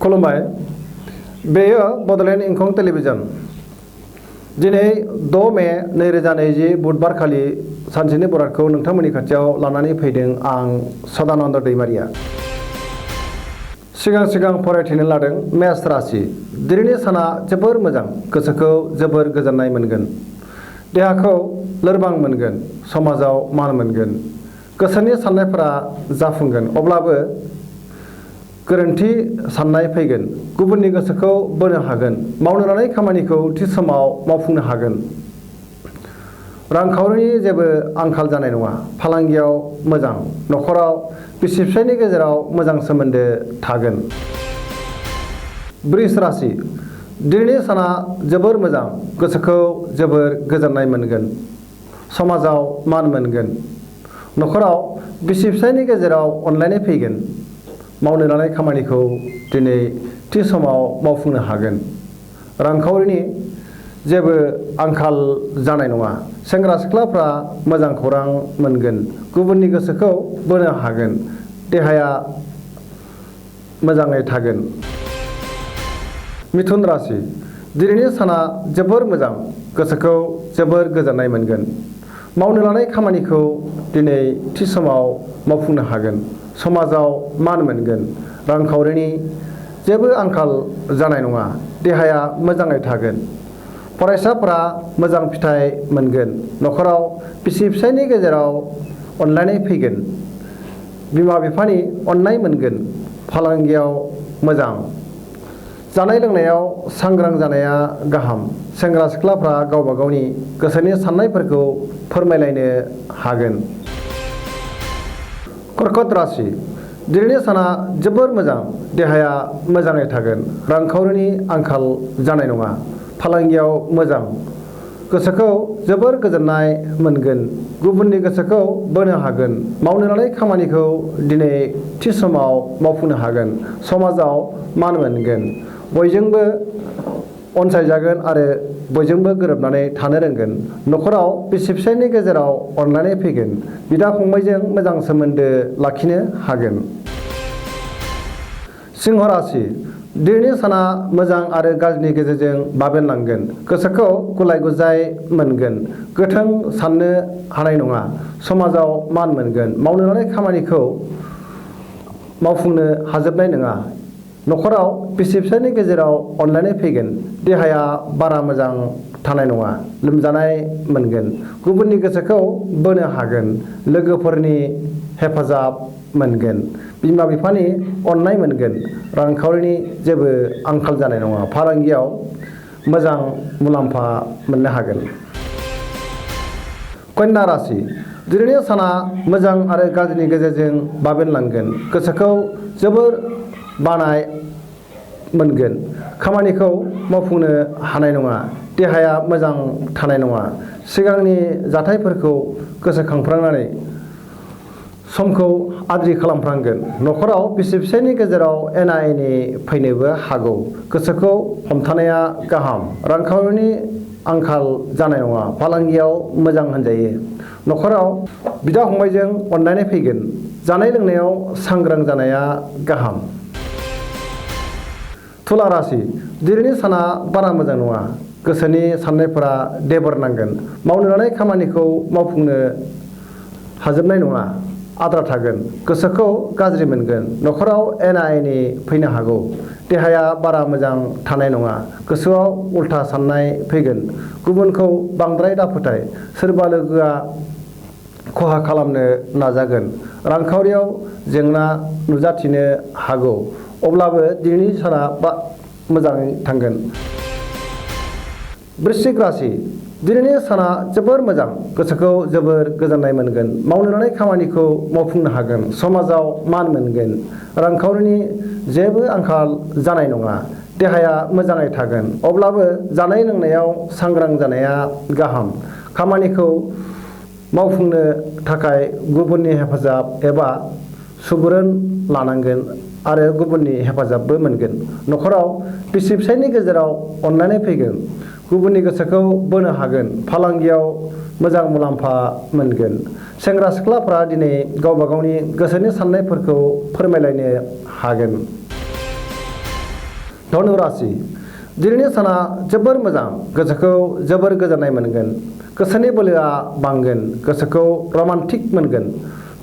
खुलुमबाय बेयो बड'लेण्ड इंखं टेलिभिजन दिनै 6 मे 2020 बुधबार खालि सानसेनि बरादखौ नोंथांमोननि खाथियाव लानानै फैदों आं सदानन्द दैमारिया सिगां फरायथिनो लादों मेष राशि दिनैनि साना जोबोर मोजां गोसोखौ जोबोर गोजोननाय मोनगोन देहाखौ लोरबां मोनगोन समाजाव मान मोनगोन गोसोनि साननायफोरा जाफुंगोन अब्लाबो गोरोन्थि साननाय फैगोन गुबुननि गोसोखौ बोनो हागोन मावनो लानाय खामानिखौ थि समाव मावफुंनो हागोन रांखावरिनि जेबो आंखाल जानाय नङा फालांगियाव मोजां नखराव बिसि फिसायनि गेजेराव मोजां सोमोन्दो थागोन वृष राशि दिनैनि साना जोबोर मोजां गोसोखौ जोबोर गोजोननाय मोनगोन समाजाव मान मोनगोन नखराव बिसि फिसायनि गेजेराव अनलायनाय फैगोन मावनो लानाय खामानिखौ दिनै थि समाव मावफुंनो हागोन रांखावरिनि जेबो आंखाल जानाय नङा सेंग्रा सिख्लाफ्रा मोजां खौरां मोनगोन गुबुननि गोसोखौ बोनो हागोन देहाया मोजाङै थागोन मिथुन राशि दिनैनि साना जोबोर मोजां गोसोखौ जोबोर गोजोननाय मोनगोन मावनो लानाय खामानिखौ दिनै थि समाव मावफुंनो हागोन समाजाव मान मोनगोन रांखावरिनि जेबो आंखाल जानाय नङा देहाया मोजाङै थागोन फरायसाफोरा मोजां फिथाइ मोनगोन नखराव बिसि फिसायनि गेजेराव अनलायनाय फैगोन बिमा बिफानि अननाय मोनगोन फालांगियाव मोजां जानाय लोंनायाव सांग्रां जानाया गाहाम सेंग्रा सिख्लाफ्रा गावबा गावनि गोसोनि साननायफोरखौ फोरमायलायनो हागोन कर्कट राशि दिनैनि साना जोबोर मोजां देहाया मोजाङै थागोन रांखावरिनि आंखाल जानाय नङा फालांगियाव मोजां गोसोखौ जोबोर गोजोननाय मोनगोन गुबुननि गोसोखौ बोनो हागोन मावनो लानाय खामानिखौ दिनै थि समाव मावफुंनो हागोन समाजाव मान मोनगोन बयजोंबो अनसायजागोन आरो बयजोंबो गोरोबनानै थानो रोंगोन नखराव बिसि फिसायनि गेजेराव अनलायनाय फैगोन बिदा फंबायजों मोजां सोमोन्दो लाखिनो हागोन सिंह राशि दिनैनि साना मोजां आरो गाज्रिनि गेजेरजों बाबेनलांगोन गोसोखौ गुलाय गुजाय मोनगोन गोथों साननो हानाय नङा समाजाव मान मोनगोन मावनो लानाय खामानिखौ मावफुंनो हाजोबनाय नङा नखराव बिसि फिसायनि गेजेराव अनलायनाय फैगोन देहाया बारा मोजां थानाय नङा लोमजानाय मोनगोन गुबुननि गोसोखौ बोनो हागोन लोगोफोरनि हेफाजाब मोनगोन बिमा बिफानि अननाय मोनगोन रांखावरिनि जेबो आंखाल जानाय नङा फालांगियाव मोजां मुलाम्फा मोननो हागोन कन्या राशि दिनैनि साना मोजां आरो गाज्रिनि गेजेरजों बाबेनलांगोन गोसोखौ जोबोर बानाय मोनगोन खामानिखौ मावफुंनो हानाय नङा देहाया मोजां थानाय नङा सिगांनि जाथायफोरखौ गोसोखांफ्रांनानै समखौ आद्रि खालामफ्रांगोन नखराव बिसि फिसायनि गेजेराव एना एनि फैनोबो हागौ गोसोखौ हमथानाया गाहाम रांखावरिनि आंखाल जानाय नङा फालांगियाव मोजां होनजायो नखराव बिदा फंबायजों अनलायनाय फैगोन जानाय लोंनायाव सांग्रां जानाया गाहाम तुला राशि दिनैनि साना बारा मोजां नङा गोसोनि साननायफोरा देबर नांगोन मावनो लानाय खामानिखौ मावफुंनो हाजोबनाय नङा आद्रा थागोन गोसोखौ गाज्रि मोनगोन नखराव एना एनि फैनो हागौ देहाया बारा मोजां थानाय नङा गोसोआव उल्था साननाय फैगोन गुबुनखौ बांद्राय दाफोथाय सोरबा लोगोआ खहा खालामनो नाजागोन रांखावरियाव जेंना नुजाथिनो हागौ अब्लाबो दिनैनि साना मोजाङै थांगोन वृश्चिक राशि दिनैनि साना जोबोर मोजां गोसोखौ जोबोर गोजोननाय मोनगोन मावनो लानाय खामानिखौ मावफुंनो हागोन समाजाव मान मोनगोन रांखावरिनि जेबो आंखाल जानाय नङा देहाया मोजाङै थागोन अब्लाबो जानाय लोंनायाव सांग्रां जानाया गाहाम खामानिखौ मावफुंनो थाखाय गुबुननि हेफाजाब एबा सुबुरुन लानांगोन आरो गुबुननि हेफाजाबबो मोनगोन नखराव बिसि फिसायनि गेजेराव अनलायनाय फैगोन गुबुननि गोसोखौ बोनो हागोन फालांगियाव मोजां मुलाम्फा मोनगोन सेंग्रा सिख्लाफ्रा दिनै गावबा गावनि गोसोनि साननायफोरखौ फोरमायलायनो हागोन धनु राशि दिनैनि साना जोबोर मोजां गोसोखौ जोबोर गोजोननाय मोनगोन गोसोनि बोलोआ बांगोन गोसोखौ रमान्टिक मोनगोन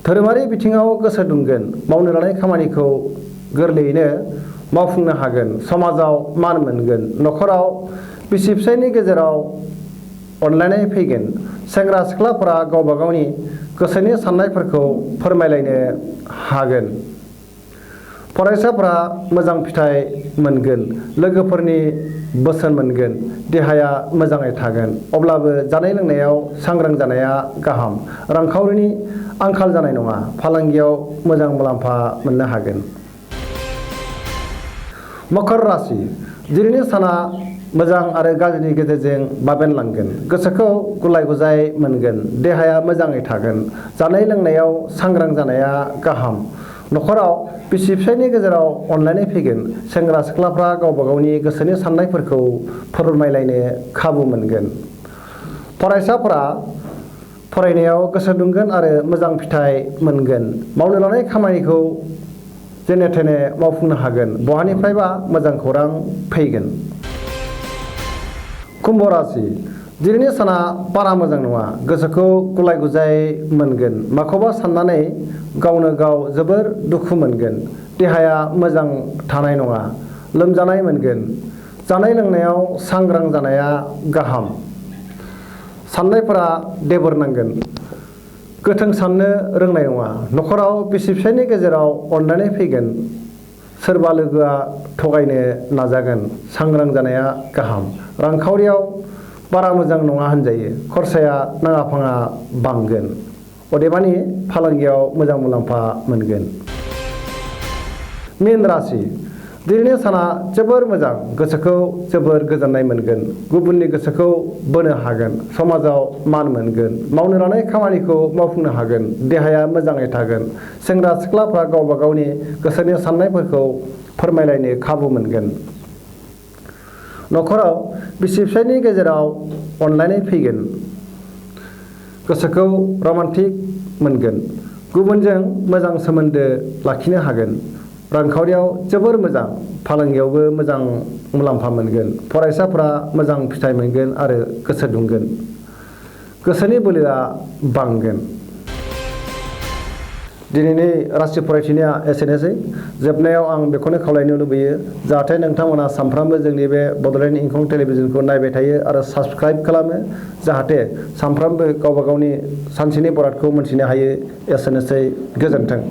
धोरोमारि बिथिङाव गोसो दुंगोन मावनो लानाय खामानिखौ गोरलैयैनो मावफुंनो हागोन समाजाव मान मोनगोन न'खराव बिसि फिसायनि गेजेराव अनलायनाय फैगोन सेंग्रा सिख्लाफोरा गावबा गावनि गोसोनि साननायफोरखौ फोरमायलायनो हागोन फरायसाफोरा मोजां फिथाइ मोनगोन लोगोफोरनि बोसोन मोनगोन देहाया मोजाङै थागोन अब्लाबो जानाय लोंनायाव सांग्रां जानाया गाहाम रांखावरिनि आंखाल जानाय नङा फालांगियाव मोजां मुलाम्फा मोननो हागोन मकर राशि दिनैनि साना मोजां आरो गाज्रिनि गेजेरजों बाबेनलांगोन गोसोखौ गुलाय गुजाय मोनगोन देहाया मोजाङै थागोन जानाय लोंनायाव सांग्रां जानाया गाहाम न'खराव बिसि फिसायनि गेजेराव अनलायनाय फैगोन सेंग्रा सिख्लाफ्रा गावबा गावनि गोसोनि साननायफोरखौ फोरमायलायनो खाबु मोनगोन फरायसाफोरा फरायनायाव गोसो दुंगोन आरो मोजां फिथाइ मोनगोन मावनो लानाय खामानिखौ जेने थेने मावफुंनो हागोन बहानिफ्रायबा मोजां खौरां फैगोन कुम्भ राशि दिनैनि साना बारा मोजां नङा गोसोखौ गुलाय गुजाय मोनगोन माखौबा साननानै गावनो गाव जोबोर दुखु मोनगोन देहाया मोजां थानाय नङा लोमजानाय मोनगोन जानाय लोंनायाव सांग्रां जानाया गाहाम साननायफोरा देबोर नांगोन गोथों साननो रोंनाय नङा न'खराव बिसि फिसायनि गेजेराव अनलायनाय फैगोन सोरबा लोगोआ थगायनो नाजागोन सांग्रां जानाया गाहाम रांखावरियाव बारा मोजां नङा होनजायो खरसाया नाङा फाङा बांगोन अदेबानि फालांगियाव मोजां मुलाम्फा मोनगोन मीन राशि दिनैनि साना जोबोर मोजां गोसोखौ जोबोर गोजोननाय मोनगोन गुबुननि गोसोखौ बोनो हागोन समाजाव मान मोनगोन मावनो लानाय खामानिखौ मावफुंनो हागोन देहाया मोजाङै थागोन सेंग्रा सिख्लाफ्रा गावबा गावनि गोसोनि साननायफोरखौ फोरमायलायनो खाबु मोनगोन न'खराव बिसि फिसायनि गेजेराव अनलायनाय फैगोन गोसोखौ रमान्टिक मोनगोन गुबुनजों मोजां सोमोन्दो लाखिनो हागोन रांखावरियाव जोबोर मोजां फालांगियावबो मोजां मुलाम्फा मोनगोन फरायसाफोरा मोजां फिथाइ मोनगोन आरो गोसो दुंगोन गोसोनि बोलोआ बांगोन दिनैनि राशि फरायथिनाया एसेनोसै जोबनायाव आं बेखौनो खावलायनो लुबैयो जाहाथे नोंथांमोना सानफ्रामबो जोंनि बे बड'लेण्ड इंखं टेलिभिजनखौ नायबाय थायो आरो साबस्क्राइब खालामो जाहाथे सानफ्रामबो गावबा गावनि सानसेनि बरादखौ मोनथिनो हायो एसेनोसै गोजोन्थों